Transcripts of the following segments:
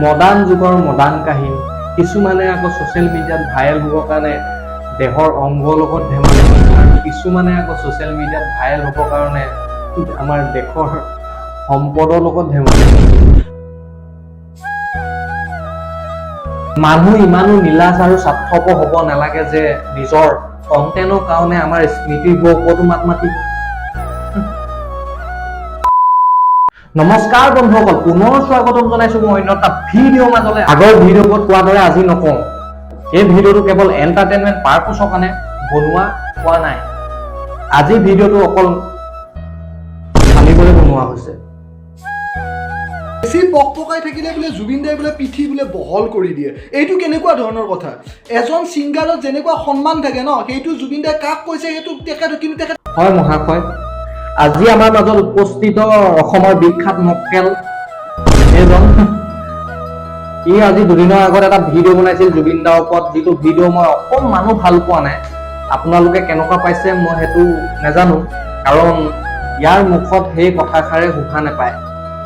Modern যুগৰ modern কাহিনী। কিছুমানে আকৌ ছ'চিয়েল মিডিয়াত ভাইৰেল হ'বৰ কাৰণে দেহৰ অংগৰ লগত ধেমালি কৰে আৰু কিছুমানে আকৌ ছ'চিয়েল মিডিয়াত ভাইৰেল হ'বৰ কাৰণে আমাৰ দেশৰ সম্পদৰ লগত ধেমালি কৰে। মানুহ ইমানো নিলাজ আৰু স্বাৰ্থপৰ হ'ব নালাগে যে নিজৰ কণ্টেণ্টৰ কাৰণে আমাৰ স্মৃতিবোৰৰ ওপৰতো মাত মাতিব। নমস্কাৰ বন্ধুসকল, পুনৰ স্বাগতম জনাইছো মই অন্য এটা ভিডিঅ' মাজলৈ। আগৰ ভিডিঅ'বোৰত কোৱাৰ দৰে আজি নকওঁ। এই ভিডিঅ'টো কেৱল এণ্টাৰটেইনমেণ্ট পাৰ্পছৰ কাৰণে বনোৱা হোৱা নাই। আজি ভিডিঅ'টো অকল ফালিবলৈ বনোৱা হৈছে। বেছি পক পকাই থাকিলে বোলে জুবিন দাই বোলে পিঠি বোলে বহল কৰি দিয়ে। এইটো কেনেকুৱা ধৰণৰ কথা? এজন ছিংগাৰত যেনেকুৱা সন্মান থাকে ন, সেইটো জুবিন দাই কাক কৈছে সেইটো তেখেত কিন্তু তেখেত হয় মহাশয়, আজি আমাৰ মাজত উপস্থিত অসমৰ বিখ্যাত মক্কেল এইজন। ই আজি দুদিনৰ আগত এটা ভিডিঅ' বনাইছিল জুবিন দাৰ ওপৰত, যিটো ভিডিঅ' মই অকণমানো ভাল পোৱা নাই। আপোনালোকে কেনেকুৱা পাইছে মই সেইটো নাজানো, কাৰণ ইয়াৰ মুখত সেই কথাষাৰে শোভা নাপায়।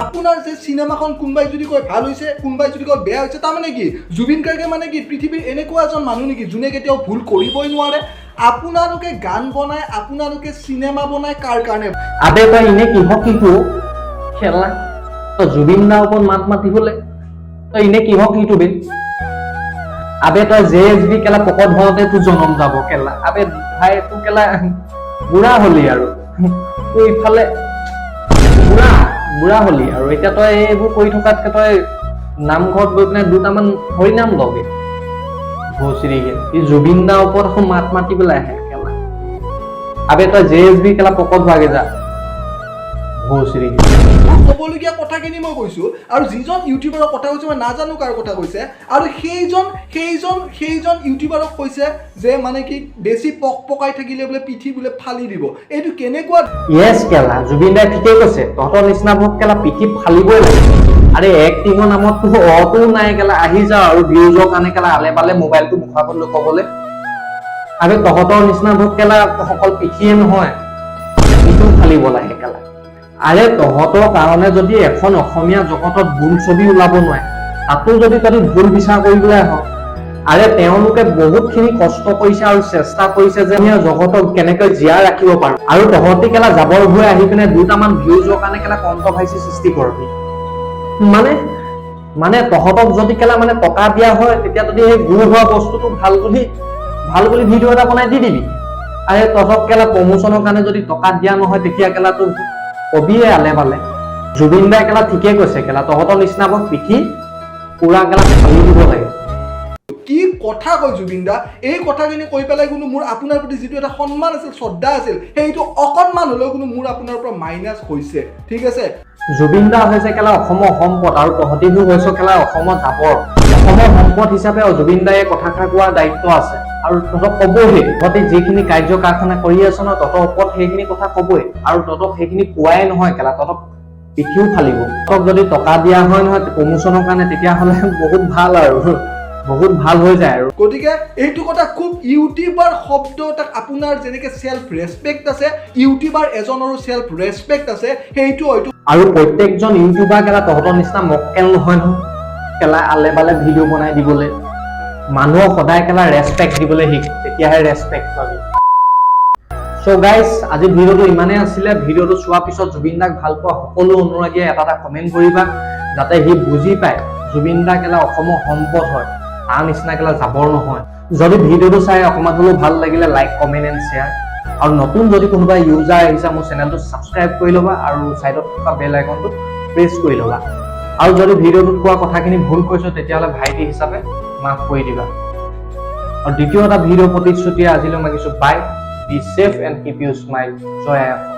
আপোনাৰ যে চিনেমাখন কোনোবাই যদি কয় ভাল হৈছে, কোনোবাই যদি কয় বেয়া হৈছে, তাৰমানে কি জুবিন গাৰ্গে মানে কি পৃথিৱীৰ এনেকুৱা এজন মানুহ নেকি যোনে কেতিয়াও ভুল কৰিবই নোৱাৰে? আপোনালোকে গান বনায়, আপোনালোকে চিনেমা বনায় কাৰ কাৰণে? আবে তই এনে কিহক কিটো খেলা? তই জুবিন দাৰ ওপৰত মাত মাতিবলে তই এনে কিহক কিটো বে? আবে তই জে এছ বি কেলা পকত হওঁতে তোৰ জনম যাব কেলা। আবে ভাই, তোৰ কেলা বুঢ়া হলি আৰু তোৰ ইফালে বুঢ়া বুঢ়া হলি আৰু এতিয়া তই এইবোৰ কৰি থকাতকে তই নামঘৰত গৈ পিনে দুটামান হৰিনাম লগে ভোচৰিকে। ই জুবিন দাৰ ওপৰত আকৌ মাত মাতি পেলাই আহে কেলা। আবে তই জে এছ বি কেলা পকত হোৱাগে যা ভোচৰিকে। মোৰ ক'বলগীয়া কথাখিনি মই কৈছোঁ আৰু যিজন ইউটিউবাৰৰ কথা কৈছে, মই নাজানো কাৰ কথা কৈছে আৰু সেইজন ইউটিউবাৰক কৈছে যে মানে কি বেছি পক পকাই থাকিলে বোলে পিঠি বোলে ফালি দিব। এইটো কেনেকুৱা? য়েছ কেলা, জুবিন দাই ঠিকেই কৈছে, তহঁতৰ নিচিনা ভোক কেলা পিঠি ফালিবই লাগে। আৰে এক্টিঙৰ নামততো অটোও নাই কেলা, আহি যাওঁ আৰু ভিউজৰ কাৰণে কেলা আলে বালে মোবাইলটো মুখৰ আগত লৈ ক'বলে। আৰে তহঁতৰ নিচিনা ভোক কেলা অকল পিঠিয়ে নহয়, পিঠিও ফালিব লাগে কেলা। আৰে তহঁতৰ কাৰণে যদি এখন অসমীয়া জগতত ভুল ছবি ওলাব নোৱাৰে, তাতো যদি তহঁতি ভুল বিচাৰ কৰিবলৈ আহ। আৰে তেওঁলোকে বহুতখিনি কষ্ট কৰিছে আৰু চেষ্টা কৰিছে যে আমি জগতক কেনেকৈ জীয়াই ৰাখিব পাৰো আৰু তহঁতি কেলা জাবৰ হৈ আহি পিনে দুটামান ভিউজৰ কাৰণে কেলা কণ্ট্ৰভাৰ্চি সৃষ্টি কৰবি। মানে মানে তহঁতক যদি কেলা মানে টকা দিয়া হয়, তেতিয়া যদি সেই গুৰ হোৱা বস্তুটো ভাল বুলি ভিডিঅ' এটা বনাই দি দিবি। আৰে তহঁতক কেলা প্ৰমোচনৰ কাৰণে যদি টকা দিয়া নহয়, তেতিয়া কেলা তোৰ কবিয়ে আলে বালে। জুবিন দাই কেলা ঠিকে কৈছে কেলা, তহঁতৰ নিচিনাবোৰক পিঠি পুৰা কেলা ফালি দিব লাগে। কি কথা কয় জুবিন দা? এই কথাখিনি কৈ পেলাই কিন্তু মোৰ আপোনাৰ প্ৰতি যিটো এটা সন্মান আছিল, শ্ৰদ্ধা আছিল, সেইটো অকণমান হ'লেও কিন্তু মোৰ আপোনাৰ পৰা মাইনাছ হৈছে। ঠিক আছে। জুবিন দা হৈছে কেলা অসমৰ সম্পদ আৰু তহঁতিবোৰ হৈছ কেলা অসমৰ জাবৰ। অসমৰ সম্পদ হিচাপে জুবিন দায়ে কথাষাৰ কোৱাৰ দায়িত্ব আছে আৰু তহঁতক কবহি। তহঁতি যিখিনি কাৰ্য কাৰখানা কৰি আছ ন, তহঁতৰ ওপৰত সেইখিনি কথা কবই আৰু তহঁতক সেইখিনি কোৱাই নহয় কেলা, তহঁতক পিঠিও ফালিব। তহঁতক যদি টকা দিয়া হয় নহয় প্ৰমোচনৰ কাৰণে, তেতিয়াহ'লে বহুত ভাল আৰু বহুত ভাল হৈ যায় আৰু। গতিকে এইটো কথা খুব ইউটিউবাৰ শব্দ এটাক আপোনাৰ যেনেকে চেল্ফ ৰেচপেক্ট আছে, ইউটিউবাৰ এজনৰো চেল্ফ ৰেচপেক্ট আছে, সেইটো হয়তো আৰু প্ৰত্যেকজন ইউটিউবাৰ কেলা তহঁতৰ নিচিনা মক্কেল নহয় নহয় কেলা, আলে বালে ভিডিঅ' বনাই দিবলৈ। মানুহক সদায় কেলা ৰেচপেক্ট দিবলৈ শিক, তেতিয়াহে ৰেচপেক্ট পাবি। চ' গাইজ, আজি ভিডিঅ'টো ইমানেই আছিলে। ভিডিঅ'টো চোৱাৰ পিছত জুবিন দাক ভাল পোৱা সকলো অনুৰাগীয়ে এটা এটা কমেণ্ট কৰিবা, যাতে সি বুজি পায় জুবিন দা কেলা অসমৰ সম্পদ হয়, তাৰ নিচিনা কেলা জাবৰ নহয়। যদি ভিডিঅ'টো চাই অকণমান হ'লেও ভাল লাগিলে, লাইক, কমেণ্ট এণ্ড শ্বেয়াৰ। আৰু নতুন যদি কোনোবা ইউজাৰ আহিছে, মোৰ চেনেলটো ছাবস্ক্ৰাইব কৰি ল'বা আৰু ছাইডত থকা বেল আইকনটো প্ৰেছ কৰি ল'বা। আৰু যদি ভিডিঅ'টোত কোৱা কথাখিনি ভুল কৈছোঁ, তেতিয়াহ'লে ভাইটি হিচাপে মাফ কৰি দিবা। আৰু দ্বিতীয় এটা ভিডিঅ' প্ৰতিশ্ৰুতিয়ে আজিলৈ মাগিছোঁ। Bye, be safe and keep you smile. Joy I Assam.